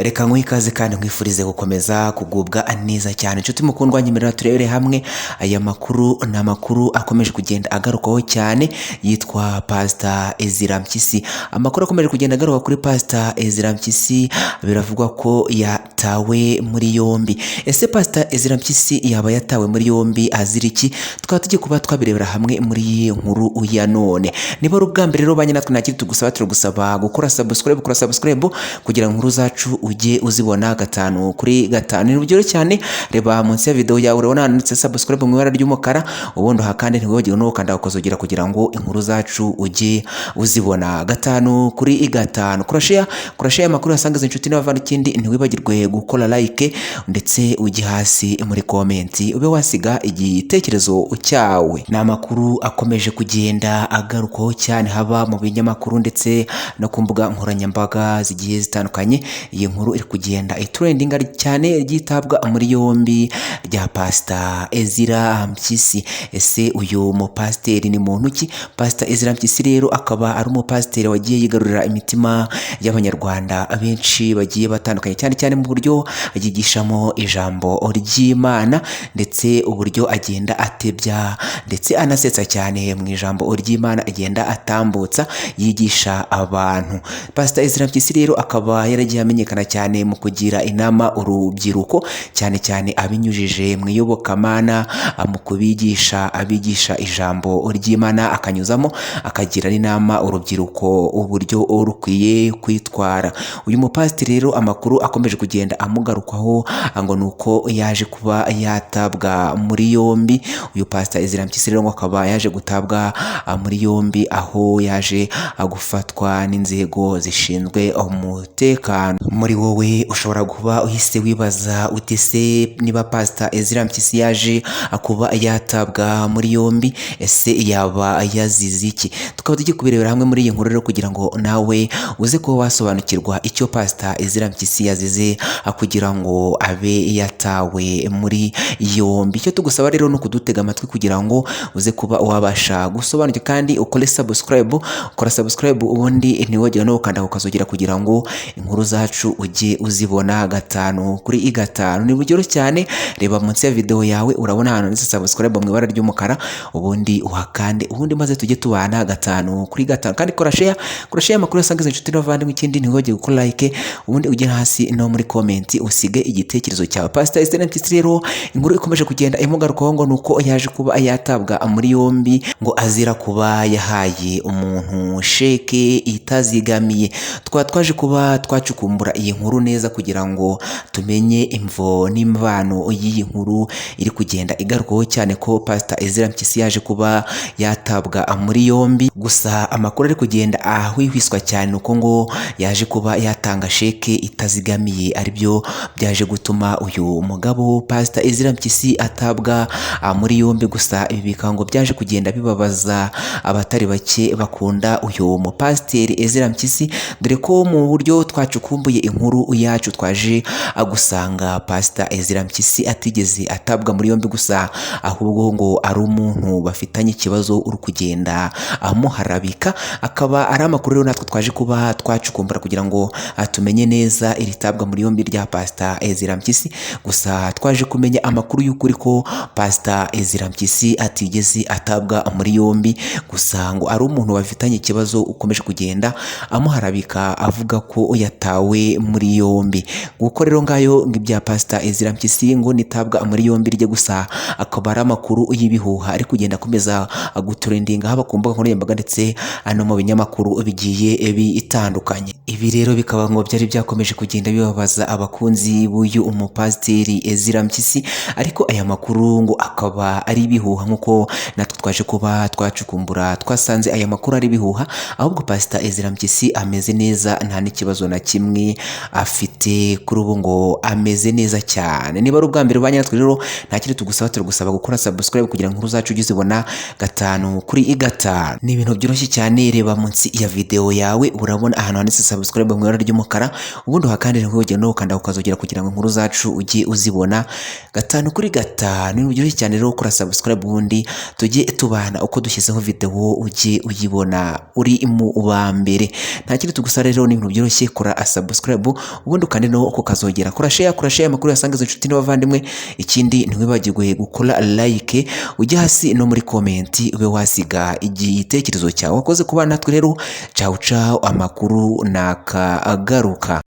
Reka nguhe ikaze kandi nkwifurize gukomeza kugubwa neza cyane. Inshuti mukundwa, nyemerera turebere hamwe aya makuru. Ni amakuru akomeje kugenda agarukwaho cyane, yitwa Pastor Ezra Mpyisi. Amakuru akomeje kugenda agaruka kuri Pastor Ezra Mpyisi, biravugwa ko yatawe muri yombi. Ese Pastor Ezra Mpyisi yaba yatawe muri yombi azira iki? Tukaba tugiye kuba twabirebera hamwe muri iyi nkuru ya none. Niba ari ubwa mbere rero banye natwe, nta kindi tugusaba, turagusaba gukora subscribe. Gukora subscribe kugira ngo inkuru zacu ujye uzibona gatanu kuri gatanu. Ni urugero cyane, reba munsi ya video yawe, urabona handitse subscribe mu ibara ry'umukara, ubundi uhakande. Ntiwibagirwe no gukanda ukazogera kugira ngo inkuru zacu ujye uzibona gatanu kuri gatanu. Kora share, kora share amakuru yasangiza inshuti n'abavandimwe. Ikindi, ntiwibagirwe gukora like, ndetse ujye hasi muri comment ube wasiga igitekerezo cyawe. Ni amakuru akomeje kugenda agarukwaho cyane, haba mu binyamakuru ndetse no ku mbuga nkoranyambaga zigiye zitandukanye. Iyi nkuru iri kugenda itrendinga cyane, ryitabwa muri yombi rya Pastor Ezra Mpyisi. Ese uyu mupasiteri ni muntu ki? Pastor Ezra Mpyisi rero akaba ari umupasiteri wagiye yigarurira imitima y'Abanyarwanda benshi bagiye batandukanye, cyane cyane mu buryo yigishamo ijambo ry'Imana, ndetse uburyo agenda atebya ndetse anasetsa cyane mu ijambo ry'Imana agenda atambutsa yigisha abantu. Pastor Ezra Mpyisi rero akaba yaragiye amenyekana cyane mu kugira inama urubyiruko, cyane cyane abinyujije mu iyobokamana, mu kubigisha, abigisha ijambo ry'Imana, akanyuzamo akagira n'inama urubyiruko uburyo rukwiye kwitwara. Uyu mupasiteri rero, amakuru akomeje kugenda amugarukwaho ngo ni uko yaje kuba yatabwa muri yombi. Uyu Pastor Ezra Mpyisi rero ngo akaba yaje gutabwa muri yombi, aho yaje gufatwa n'inzego zishinzwe umutekano. Muri wowe ushobora kuba uhise wibaza uti: "Se niba Pastor Ezra Mpyisi yaje kuba yatabwa muri yombi, ese yaba yazize iki?" Tukaba tugiye kubirebera hamwe muri iyi nkuru rero, kugira ngo nawe uze kuba wasobanukirwa icyo Pastor Ezra Mpyisi yazize kugira ngo abe yatawe muri yombi. Icyo tugusaba rero ni ukudutega amatwi kugira ngo uze kuba wabasha gusobanukirwa, kandi ukore subscribe. Ukora subscribe, ubundi ntiwibagirwe no gukanda ukazogera kugira ngo inkuru zacu ujye uzibona gatanu kuri gatanu. Ni buryo cyane, reba munsi ya video yawe, urabona ahantu handitse subscribe mu ibara ry'umukara, ubundi uhakande, ubundi maze tujye tubana gatanu kuri gatanu. Kandi kora share, kora share amakuru yasangiza inshuti n'abavandimwe. Ikindi, ntiwibagirwe gukora like, ubundi ujye hasi no muri comment usige igitekerezo cyawe. Pastor Ezra Mpyisi rero, inkuru ikomeje kugenda imugarukaho ngo nuko yaje kuba yatabwa muri yombi, ngo azira kuba yahaye umuntu sheke itazigamiye. Twaba twaje kuba twacukumbura iyi nkuru neza kugira ngo tumenye imvo n'imvano y'iyi nkuru iri kugenda igarukwaho cyane ko Pastor Ezra Mpyisi yaje kuba yatabwa muri yombi. Gusa amakuru ari kugenda ahwihwiswa cyane uko ngo yaje kuba yatanga sheke itazigamiye, aribyo byaje gutuma uyu mugabo Pastor Ezra Mpyisi atabwa muri yombi. Gusa ibi bikaba ngo byaje kugenda bibabaza abatari bake bakunda uyu mupasiteri Ezra Mpyisi, dore ko mu buryo twacukumbuye inkuru yacu twaje gusanga Pastor Ezra Mpyisi atigeze atabwa muri yombi, gusa ahubwo ngo ari umuntu bafitanye ikibazo uri kugenda amuharabika. Akaba ari amakuru rero natwe twaje kuba twacukumbura kugira ngo tumenye neza iri tabwa muri yombi rya Pastor Ezra Mpyisi. Gusa twaje kumenya amakuru y'ukuri ko Pastor Ezra Mpyisi atigeze atabwa muri yombi, gusa ngo ari umuntu bafitanye ikibazo ukomeje kugenda amuharabika avuga ko yatawe muri yombi. Nguko rero ngayo ngo ibya Pastor Ezra Mpyisi ngo nitabwa muri yombi rye, gusa akaba ari amakuru y'ibihuha ari kugenda akomeza gutrendinga haba ku mbuga nkoranyambaga ndetse no mu binyamakuru bigiye bitandukanye. Ibi rero bikaba ngo byari byakomeje kugenda bibabaza abakunzi b'uyu umupasiteri Ezra Mpyisi, ariko aya makuru ngo akaba ari ibihuha, nk'uko natwe twaje kuba twacukumbura twasanze aya makuru ari ibihuha, ahubwo Pastor Ezra Mpyisi ameze neza, nta n'ikibazo na kimwe afite kuri ubu, ngo ameze neza cyane. Niba ari ubwa mbere ubanye natwe rero, nta kindi tugusaba, turagusaba gukora subscribe kugira ngo inkuru zacu ujye uzibona gatanu kuri gatanu. Ni ibintu byoroshye cyane, reba munsi ya video yawe, urabona ahantu handitse subscribe mu ibara ry'umukara, ubundi uhakande, ntiwibagirwe no gukanda ukazogera kugira ngo inkuru zacu ujye uzibona gatanu kuri gatanu. Ni ibintu byoroshye cyane rero, gukora subscribe, ubundi tujye tubana, uko dushyizeho video ujye uyibona uri mu ba mbere. Nta kindi tugusaba rero, ni ibintu byoroshye, kora subscribe. Subscribe, ubundi ukande no kukazogera. Kora share, kora share amakuru yasangiza inshuti n'abavandimwe. Ikindi, ntiwibagirwe gukora like, ujye hasi no muri comment ube wasiga igitekerezo cyawe. Wakoze kuba natwe rero. Ciao ciao, amakuru nakagaruka.